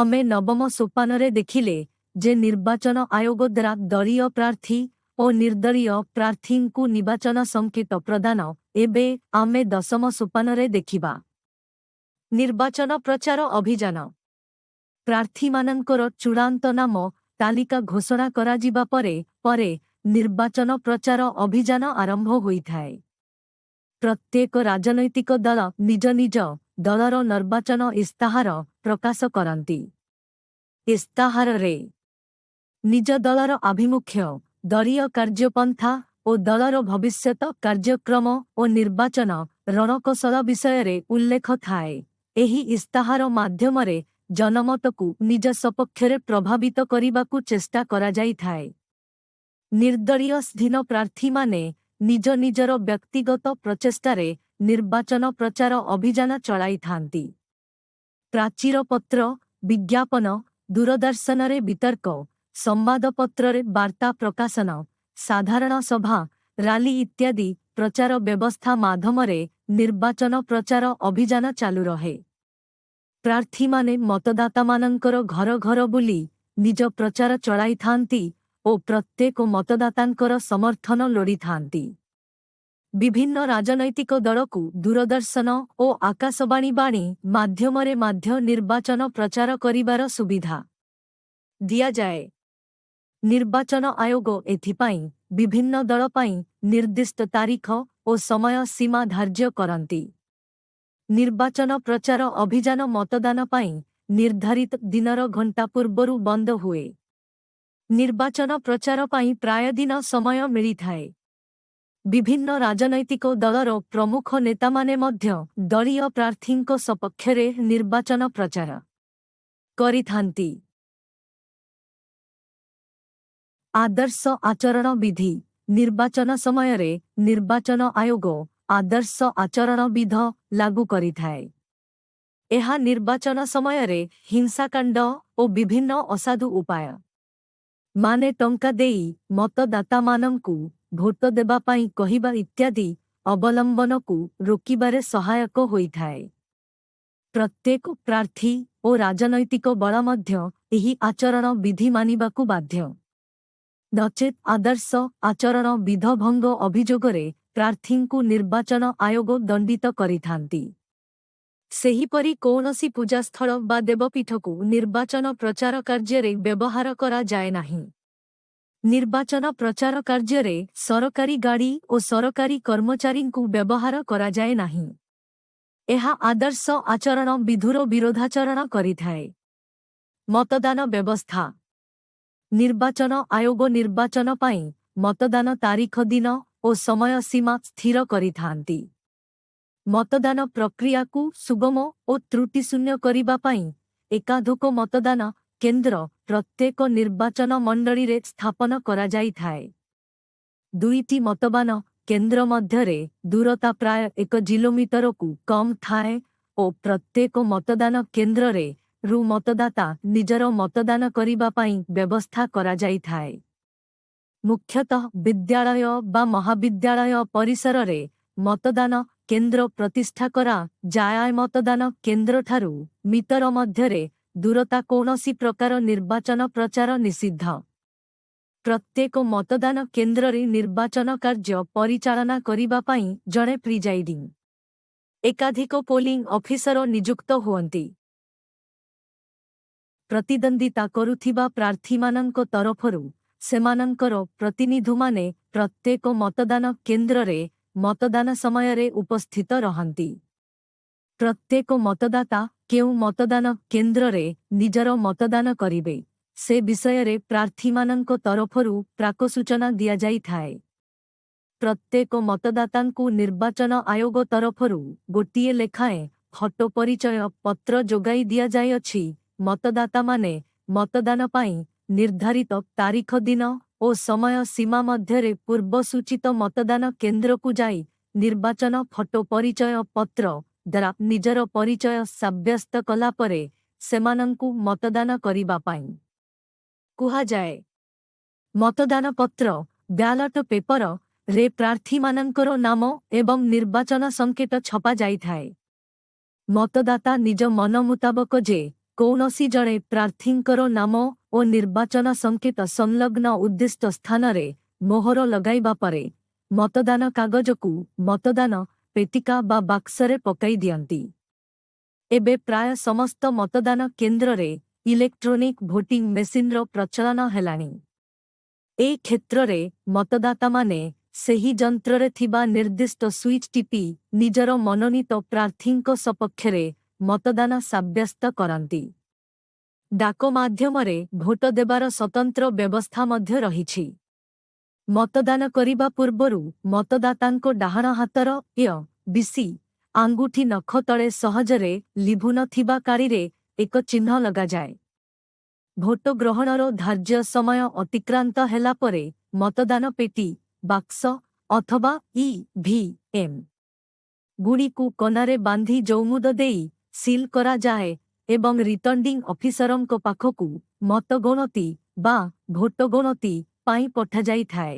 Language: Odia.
ଆମେ ନବମ ସୋପାନରେ ଦେଖିଲେ ଯେ ନିର୍ବାଚନ ଆୟୋଗ ଦ୍ୱାରା ଦଳୀୟ ପ୍ରାର୍ଥୀ ଓ ନିର୍ଦ୍ଦଳୀୟ ପ୍ରାର୍ଥୀଙ୍କୁ ନିର୍ବାଚନ ସଂକେତ ପ୍ରଦାନ। ଏବେ ଆମେ ଦଶମ ସୋପାନରେ ଦେଖିବା ନିର୍ବାଚନ ପ୍ରଚାର ଅଭିଯାନ। ପ୍ରାର୍ଥୀମାନଙ୍କର ଚୂଡ଼ାନ୍ତ ନାମ ତାଲିକା ଘୋଷଣା କରାଯିବା ପରେ ପରେ ନିର୍ବାଚନ ପ୍ରଚାର ଅଭିଯାନ ଆରମ୍ଭ ହୋଇଥାଏ। ପ୍ରତ୍ୟେକ ରାଜନୈତିକ ଦଳ ନିଜ ନିଜ ଦଳର ନିର୍ବାଚନ ଇସ୍ତାହାର ପ୍ରକାଶ କରନ୍ତି। ଇସ୍ତାହାରରେ ନିଜ ଦଳର ଆଭିମୁଖ୍ୟ, ଦଳୀୟ କାର୍ଯ୍ୟପନ୍ଥା ଓ ଦଳର ଭବିଷ୍ୟତ କାର୍ଯ୍ୟକ୍ରମ ଓ ନିର୍ବାଚନ ରଣକୌଶଳ ବିଷୟରେ ଉଲ୍ଲେଖ ଥାଏ। ଏହି ଇସ୍ତାହାର ମାଧ୍ୟମରେ ଜନମତକୁ ନିଜ ସପକ୍ଷରେ ପ୍ରଭାବିତ କରିବାକୁ ଚେଷ୍ଟା କରାଯାଇଥାଏ। ନିର୍ଦ୍ଦଳୀୟ ସ୍ୱାଧୀନ ପ୍ରାର୍ଥୀମାନେ ନିଜ ନିଜର ବ୍ୟକ୍ତିଗତ ପ୍ରଚେଷ୍ଟାରେ ନିର୍ବାଚନ ପ୍ରଚାର ଅଭିଯାନ ଚଳାଇଥାନ୍ତି। ପ୍ରାଚୀରପତ୍ର, ବିଜ୍ଞାପନ, ଦୂରଦର୍ଶନରେ ବିତର୍କ, ସମ୍ବାଦପତ୍ରରେ ବାର୍ତ୍ତା ପ୍ରକାଶନ, ସାଧାରଣ ସଭା, ରାଲି ଇତ୍ୟାଦି ପ୍ରଚାର ବ୍ୟବସ୍ଥା ମାଧ୍ୟମରେ ନିର୍ବାଚନ ପ୍ରଚାର ଅଭିଯାନ ଚାଲୁ ରହେ। ପ୍ରାର୍ଥୀମାନେ ମତଦାତାମାନଙ୍କର ଘର ଘର ବୁଲି ନିଜ ପ୍ରଚାର ଚଳାଇଥାନ୍ତି ଓ ପ୍ରତ୍ୟେକ ମତଦାତାଙ୍କର ସମର୍ଥନ ଲୋଡ଼ିଥାନ୍ତି। ବିଭିନ୍ନ ରାଜନୈତିକ ଦଳକୁ ଦୂରଦର୍ଶନ ଓ ଆକାଶବାଣୀ ବାଣୀ ମାଧ୍ୟମରେ ମଧ୍ୟ ନିର୍ବାଚନ ପ୍ରଚାର କରିବାର ସୁବିଧା ଦିଆଯାଏ। ନିର୍ବାଚନ ଆୟୋଗ ଏଥିପାଇଁ ବିଭିନ୍ନ ଦଳ ପାଇଁ ନିର୍ଦ୍ଦିଷ୍ଟ ତାରିଖ ଓ ସମୟ ସୀମା ଧାର୍ଯ୍ୟ କରନ୍ତି। ନିର୍ବାଚନ ପ୍ରଚାର ଅଭିଯାନ ମତଦାନ ପାଇଁ ନିର୍ଦ୍ଧାରିତ ଦିନର ଘଣ୍ଟା ପୂର୍ବରୁ ବନ୍ଦ ହୁଏ। ନିର୍ବାଚନ ପ୍ରଚାର ପାଇଁ ପ୍ରାୟ ଦିନ ସମୟ ମିଳିଥାଏ। ବିଭିନ୍ନ ରାଜନୈତିକ ଦଳର ପ୍ରମୁଖ ନେତାମାନେ ମଧ୍ୟ ଦଳୀୟ ପ୍ରାର୍ଥୀଙ୍କ ସପକ୍ଷରେ ନିର୍ବାଚନ ପ୍ରଚାର କରିଥାନ୍ତି। ଆଦର୍ଶ ଆଚରଣ ବିଧି: ନିର୍ବାଚନ ସମୟରେ ନିର୍ବାଚନ ଆୟୋଗ ଆଦର୍ଶ ଆଚରଣ ବିଧି ଲାଗୁ କରିଥାଏ। ଏହା ନିର୍ବାଚନ ସମୟରେ ହିଂସାକାଣ୍ଡ ଓ ବିଭିନ୍ନ ଅସାଧୁ ଉପାୟ ମାନେ ଟଙ୍କା ଦେଇ ମତଦାତାମାନଙ୍କୁ ଭୋଟ ଦେବା ପାଇଁ କହିବା ଇତ୍ୟାଦି ଅବଲମ୍ବନକୁ ରୋକିବାରେ ସହାୟକ ହୋଇଥାଏ। ପ୍ରତ୍ୟେକ ପ୍ରାର୍ଥୀ ଓ ରାଜନୈତିକ ଦଳ ମଧ୍ୟ ଏହି ଆଚରଣ ବିଧି ମାନିବାକୁ ବାଧ୍ୟ। ନଚେତ୍ ଆଦର୍ଶ ଆଚରଣ ବିଧି ଭଙ୍ଗ ଅଭିଯୋଗରେ ପ୍ରାର୍ଥୀଙ୍କୁ ନିର୍ବାଚନ ଆୟୋଗ ଦଣ୍ଡିତ କରିଥାନ୍ତି। ସେହିପରି କୌଣସି ପୂଜାସ୍ଥଳ ବା ଦେବପୀଠକୁ ନିର୍ବାଚନ ପ୍ରଚାର କାର୍ଯ୍ୟରେ ବ୍ୟବହାର କରାଯାଏ ନାହିଁ। ନିର୍ବାଚନ ପ୍ରଚାର କାର୍ଯ୍ୟରେ ସରକାରୀ ଗାଡ଼ି ଓ ସରକାରୀ କର୍ମଚାରୀଙ୍କୁ ବ୍ୟବହାର କରାଯାଏ ନାହିଁ। ଏହା ଆଦର୍ଶ ଆଚରଣ ବିଧିର ବିରୋଧାଚରଣ କରିଥାଏ। ମତଦାନ ବ୍ୟବସ୍ଥା: ନିର୍ବାଚନ ଆୟୋଗ ନିର୍ବାଚନ ପାଇଁ ମତଦାନ ତାରିଖ, ଦିନ ଓ ସମୟ ସୀମା ସ୍ଥିର କରିଥାନ୍ତି। ମତଦାନ ପ୍ରକ୍ରିୟାକୁ ସୁଗମ ଓ ତ୍ରୁଟିଶୂନ୍ୟ କରିବା ପାଇଁ ଏକାଧିକ ମତଦାନ କେନ୍ଦ୍ର ପ୍ରତ୍ୟେକ ନିର୍ବାଚନ ମଣ୍ଡଳୀରେ ସ୍ଥାପନ କରାଯାଇଥାଏ। ଦୁଇଟି ମତଦାନ କେନ୍ଦ୍ର ମଧ୍ୟରେ ଦୂରତା ପ୍ରାୟ 1 କିଲୋମିଟରକୁ କମ୍ ଥାଏ ଓ ପ୍ରତ୍ୟେକ ମତଦାନ କେନ୍ଦ୍ରରେ ରୁ ମତଦାତା ନିଜର ମତଦାନ କରିବା ପାଇଁ ବ୍ୟବସ୍ଥା କରାଯାଇଥାଏ। ମୁଖ୍ୟତଃ ବିଦ୍ୟାଳୟ ବା ମହାବିଦ୍ୟାଳୟ ପରିସରରେ ମତଦାନ କେନ୍ଦ୍ର ପ୍ରତିଷ୍ଠା କରାଯାଏ। ମତଦାନ କେନ୍ଦ୍ରଠାରୁ ମିଟର ମଧ୍ୟରେ ଦୂରତା କୌଣସି ପ୍ରକାର ନିର୍ବାଚନ ପ୍ରଚାର ନିଷିଦ୍ଧ। ପ୍ରତ୍ୟେକ ମତଦାନ କେନ୍ଦ୍ରରେ ନିର୍ବାଚନ କାର୍ଯ୍ୟ ପରିଚାଳନା କରିବା ପାଇଁ ଜଣେ ପ୍ରିଜାଇଡିଂ ଏକାଧିକ ପୋଲିଂ ଅଫିସର ନିଯୁକ୍ତ ହୁଅନ୍ତି। ପ୍ରତିଦ୍ୱନ୍ଦ୍ୱିତା କରୁଥିବା ପ୍ରାର୍ଥୀମାନଙ୍କ ତରଫରୁ ସେମାନଙ୍କର ପ୍ରତିନିଧିମାନେ ପ୍ରତ୍ୟେକ ମତଦାନ କେନ୍ଦ୍ରରେ ମତଦାନ ସମୟରେ ଉପସ୍ଥିତ ରହନ୍ତି। ପ୍ରତ୍ୟେକ ମତଦାତା କେଉଁ ମତଦାନ କେନ୍ଦ୍ରରେ ନିଜର ମତଦାନ କରିବେ, ସେ ବିଷୟରେ ପ୍ରାର୍ଥୀମାନଙ୍କ ତରଫରୁ ପ୍ରାକସୂଚନା ଦିଆଯାଇଥାଏ। ପ୍ରତ୍ୟେକ ମତଦାତାଙ୍କୁ ନିର୍ବାଚନ ଆୟୋଗ ତରଫରୁ ଗୋଟିଏ ଲେଖାଏଁ ଫଟୋ ପରିଚୟ ପତ୍ର ଯୋଗାଇ ଦିଆଯାଇଅଛି। ମତଦାତାମାନେ ମତଦାନ ପାଇଁ ନିର୍ଦ୍ଧାରିତ ତାରିଖ, ଦିନ ଓ ସମୟ ସୀମା ମଧ୍ୟରେ ପୂର୍ବସୂଚିତ ମତଦାନ କେନ୍ଦ୍ରକୁ ଯାଇ ନିର୍ବାଚନ ଫଟୋ ପରିଚୟ ପତ୍ର ଦ୍ୱାରା ନିଜର ପରିଚୟ ସାବ୍ୟସ୍ତ କଲା ପରେ ସେମାନଙ୍କୁ ମତଦାନ କରିବା ପାଇଁ କୁହାଯାଏ। ମତଦାନ ପତ୍ର, ବ୍ୟାଲଟ ପେପର ରେ ପ୍ରାର୍ଥୀମାନଙ୍କର ନାମ ଏବଂ ନିର୍ବାଚନ ସଂକେତ ଛପା ଯାଇଥାଏ। ମତଦାତା ନିଜ ମନ ମୁତାବକ ଯେ କୌଣସି ଜଣେ ପ୍ରାର୍ଥୀଙ୍କର ନାମ ଓ ନିର୍ବାଚନ ସଙ୍କେତ ସଂଲଗ୍ନ ଉଦ୍ଦିଷ୍ଟ ସ୍ଥାନରେ ମୋହର ଲଗାଇବା ପରେ ମତଦାନ କାଗଜକୁ ମତଦାନ ପେଟିକା ବା ବାକ୍ସରେ ପକାଇ ଦିଅନ୍ତି। ଏବେ ପ୍ରାୟ ସମସ୍ତ ମତଦାନ କେନ୍ଦ୍ରରେ ଇଲେକ୍ଟ୍ରୋନିକ୍ ଭୋଟିଂ ମେସିନ୍ର ପ୍ରଚଳନ ହେଲାଣି। ଏ କ୍ଷେତ୍ରରେ ମତଦାତାମାନେ ସେହି ଯନ୍ତ୍ରରେ ଥିବା ନିର୍ଦ୍ଦିଷ୍ଟ ସୁଇଚ୍ ଟିପି ନିଜର ମନୋନୀତ ପ୍ରାର୍ଥୀଙ୍କ ସପକ୍ଷରେ ମତଦାନ ସାବ୍ୟସ୍ତ କରନ୍ତି। ଡାକ ମାଧ୍ୟମରେ ଭୋଟ ଦେବାର ସ୍ୱତନ୍ତ୍ର ବ୍ୟବସ୍ଥା ମଧ୍ୟ ରହିଛି। ମତଦାନ କରିବା ପୂର୍ବରୁ ମତଦାତାଙ୍କ ଡାହାଣ ହାତର ୟ ବିଶି ଆଙ୍ଗୁଠି ନଖ ତଳେ ସହଜରେ ଲିଭୁନଥିବା କାଳିରେ ଏକ ଚିହ୍ନ ଲଗାଯାଏ। ଭୋଟ ଗ୍ରହଣର ଧାର୍ଯ୍ୟ ସମୟ ଅତିକ୍ରାନ୍ତ ହେଲା ପରେ ମତଦାନ ପେଟି, ବାକ୍ସ ଅଥବା ଇ ଭି ଏମ୍ ଗୁଡ଼ିକୁ କନାରେ ବାନ୍ଧି ଜଉମୁଦ ଦେଇ ସିଲ୍ କରାଯାଏ ଏବଂ ରିଟର୍ଣ୍ଣିଂ ଅଫିସରଙ୍କ ପାଖକୁ ମତଗଣତି ବା ଭୋଟ ଗଣତି ପାଇଁ ପଠାଯାଇଥାଏ।